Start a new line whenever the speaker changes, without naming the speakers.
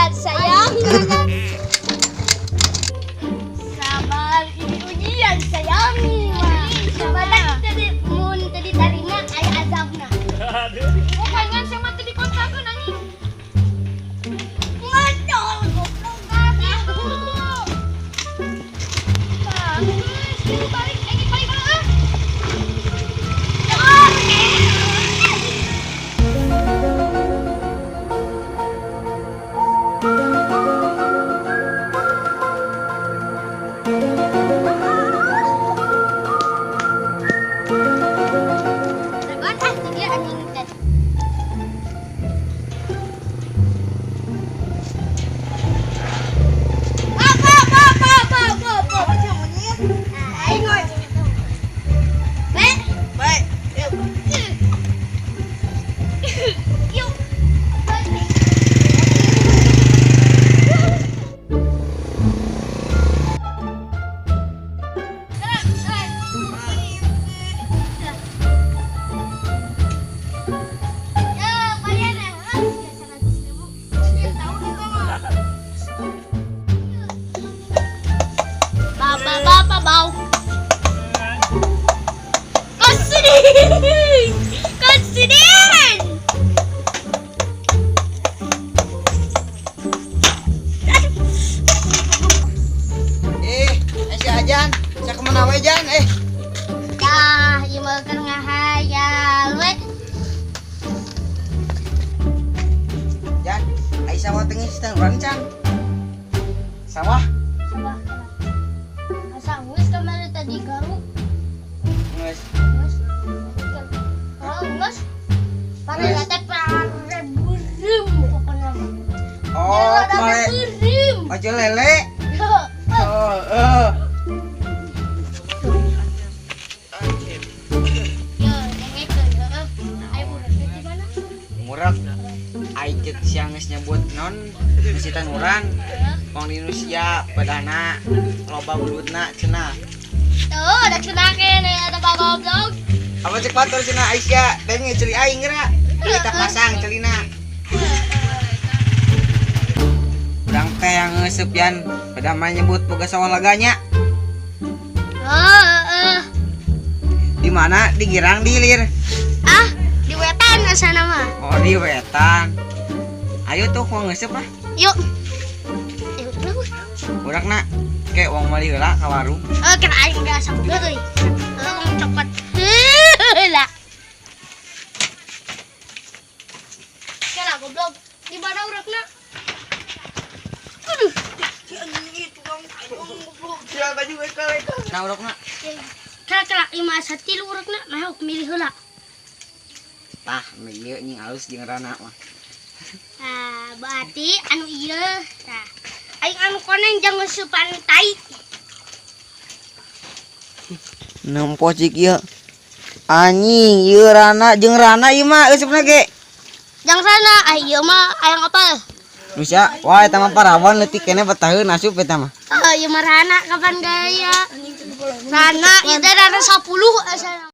Ujian sayang. Sabar, ini ujian sayang. Badak tadi mun tadi tarima aya azabna.
Bukan kan sama tadi kontrakan anjing.
Ngocol goblok.
Bagus, ini balik, ini balik ah.
Dragon ah dia anjing tadi. Apa apa apa apa apa apa.
Apa sih monyet?
Aing oi. Baik.
Baik. Yuk.
Yuk. Ya, bayar ya. 100.000. Bapak, bapak, bau. Kasih, kasih.
Eh, si Ajan, saya kemana we Jan? Eh,
Dah, ieu mah keur ngahayal we.
Jan, ai sawah tengah teh urang can. Sawah.
Sawah. Asa geus kamari tadi garuk.
Geus.
Geus. Oh, geus. Pare teh pare beureum pokona mah.
Oh,
Pare
male.
beureum.
Ojo lele. Oh, eh.
Yo, dengekeun heueuh. Aya budak teh di mana?
Murag. Ai ceuk sia geus nyebut non ngeusitan urang. Wong di Indonesia pedana loba belutna cenah.
Tuh, ada cenah kene ada pak goblok.
Apa cek batur cenah Aisyah, denge ceuli aing geura. Kita pasang celina. Urang teh yang ngeuseup Jan, pada mah nyebut boga sawah laganya.
Heeh.
Di mana? Di Girang di Ilir.
Ah, di wetan asana mah.
Oh, di wetan. Ayo tuh mau ngeuseup lah.
Yuk. Yuk, kenapa?
Urang na kayak wong meuli heula ka warung.
Eh, kena aing udah saboga euy. Heeh, wong cokot. Lah. Kela goblok. Di mana urakna? Aduh.
Nah, urangna.
Kela kela lima satilu urakna, mah milih heula.
Tah, nu ieu nying alus jeung rana mah.
Nah, berarti anu ieu. Tah. Aing anu koneng jangan ngeusupan tai.
Nempo cik ieu. Anjing, ieu rana jeung rana ieu mah eusupna ge.
Jang sana, ah ieu mah ayang apa?
Bisa, wah eta mah parawan leutik keneh betaheun asup eta mah.
Oh, ieu mah rana kapan gaya? Rana, ieu teh rana 10 asana.